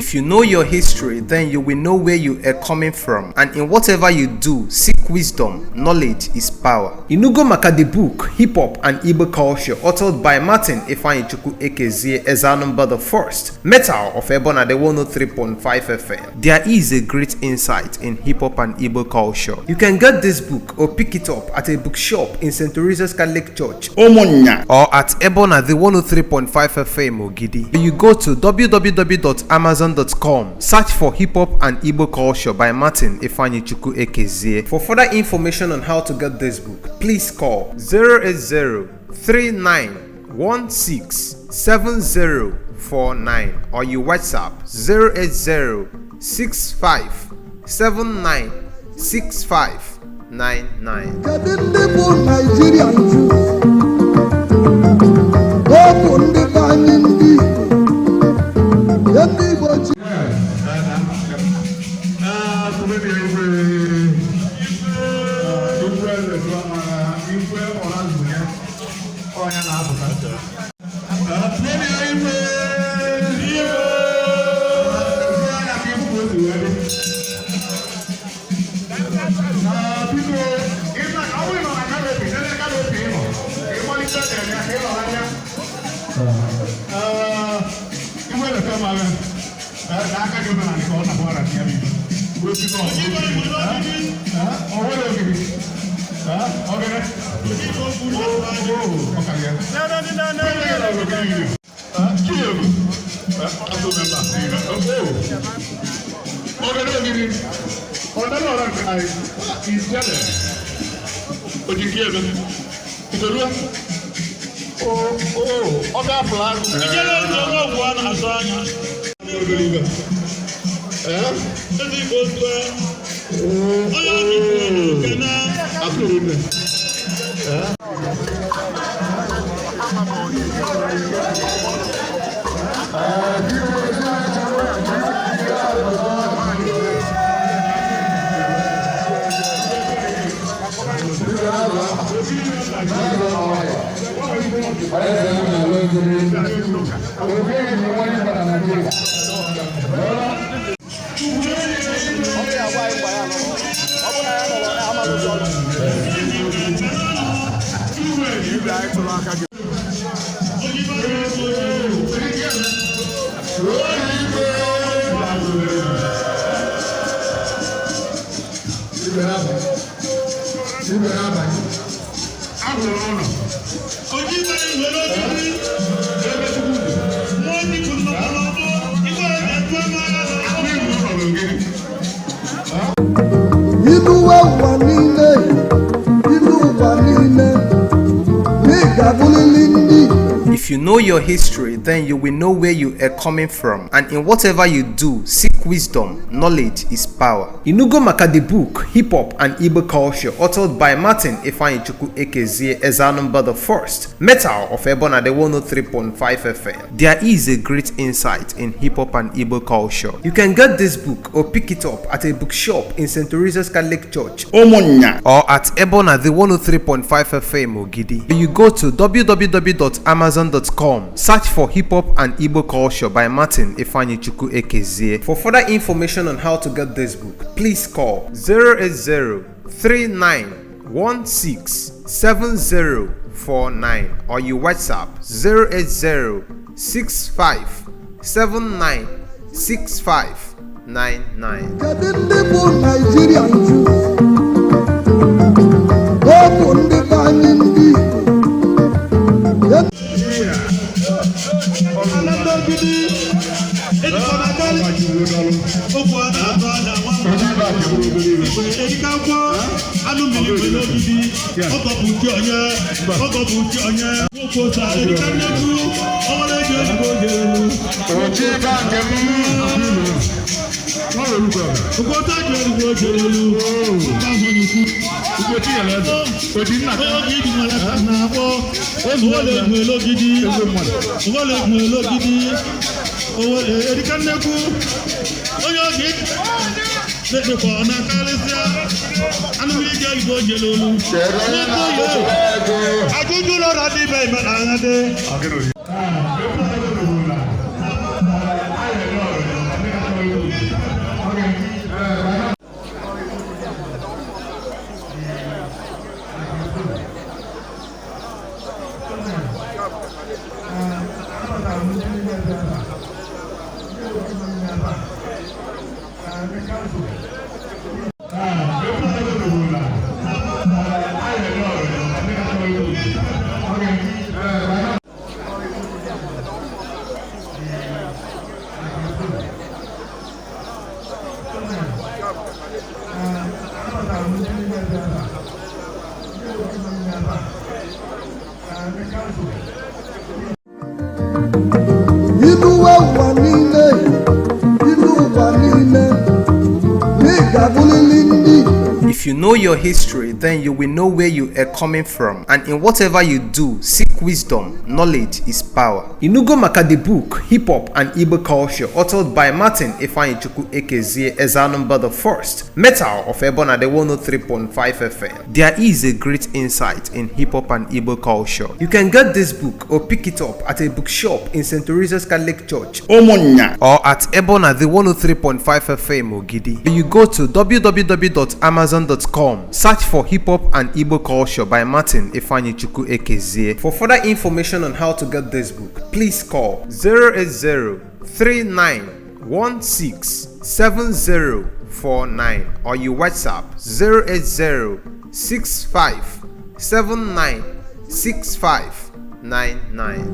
If you know your history, then you will know where you are coming from, and in whatever you do, seek wisdom. Knowledge is power. Inugo maka the book Hip Hop and Igbo Culture, authored by Martin Ifeanyichukwu Ekezie H.R.H I Metal of Ebona the 103.5 FM. There is a great insight in hip hop and Igbo culture. You can get this book or pick it up at a bookshop in St. Teresa's Catholic Church, Omonya, or at Ebona the 103.5 FM Ogidi. You go to www.amazon.com, search for Hip Hop and Igbo Culture by Martin Ifeanyichukwu Ekezie. For further information on how to get this book, please call 080-3916-7049 or you WhatsApp 080-6579-6599. If you know your history, then you will know where you are coming from, and in whatever you do, seek wisdom. Knowledge is power. Inugo maka the book Hip Hop and Igbo Culture, authored by Martin Ifeanyichukwu Ekezie H.R.H Metal of Ebona the 103.5 FM. There is a great insight in hip hop and Igbo culture. You can get this book or pick it up at a bookshop in St. Teresa's Catholic Church, Omonya, or at Ebona the 103.5 FM Ogidi. You go to www.amazon.com, search for Hip Hop and Igbo Culture by Martin Ifeanyichukwu Ekezie. For further information on how to get this book, please call 080-3916-7049 or you WhatsApp I If you know your history, then you will know where you are coming from, and in whatever you do, seek wisdom. Knowledge is power. Inugo maka the book Hip Hop and Igbo Culture, authored by Martin Ifeanyichukwu Ekezie Ezanumba the First, Metal of Ebona the 103.5 FM. There is a great insight in hip hop and Igbo culture. You can get this book or pick it up at a bookshop in St. Teresa's Catholic Church, Omonya, or at Ebona the 103.5 FM Ogidi. You go to www.amazon.com, search for Hip Hop and Igbo Culture by Martin Ifeanyichukwu Ekezie. For further information on how to get this book, please call 080-3916-7049 or you WhatsApp 080-6579-6599.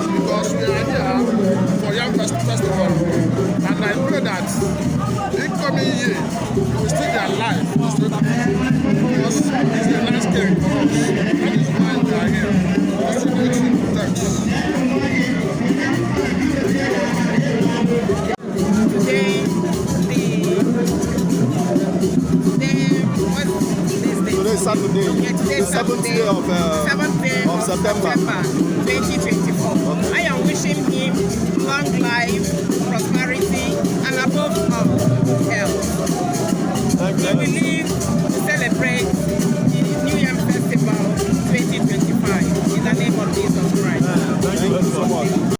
Because we are here for Yam Festival, and I pray that in coming year we will still be alive because it's a nice game for us. That is why we are here. Thanks. Today is Saturday. Yeah, today is Saturday. day of 7th day of September 2024. Okay. I am wishing him long life, prosperity, and above all, good health. We will live to celebrate the New Yam Festival 2025 in the name of Jesus Christ. Thank you so much.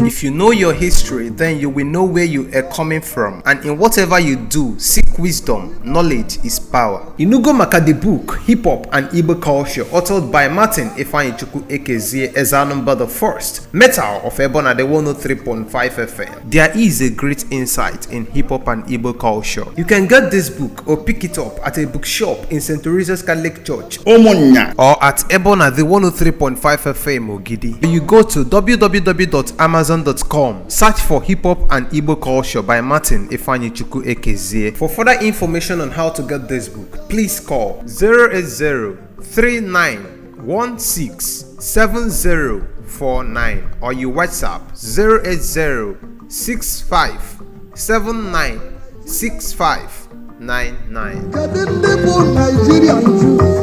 If you know your history, then you will know where you are coming from, and in whatever you do, seek wisdom. Knowledge is power. Inugo maka the book Hip Hop and Igbo Culture, authored by Martin Ifeanyichukwu Ekezie Ezanumba the First, Metal of Ebona the 103.5 FM. There is a great insight in hip hop and Igbo culture. You can get this book or pick it up at a bookshop in St. Teresa's Catholic Church, Omonya, or at Ebona the 103.5 FM Ogidi. You go to www.amazon.com, search for Hip Hop and Igbo Culture by Martin Ifeanyichukwu Ekezie. For further information on how to get this book, please call 080-3916-7049 or you WhatsApp 080-6579-6599.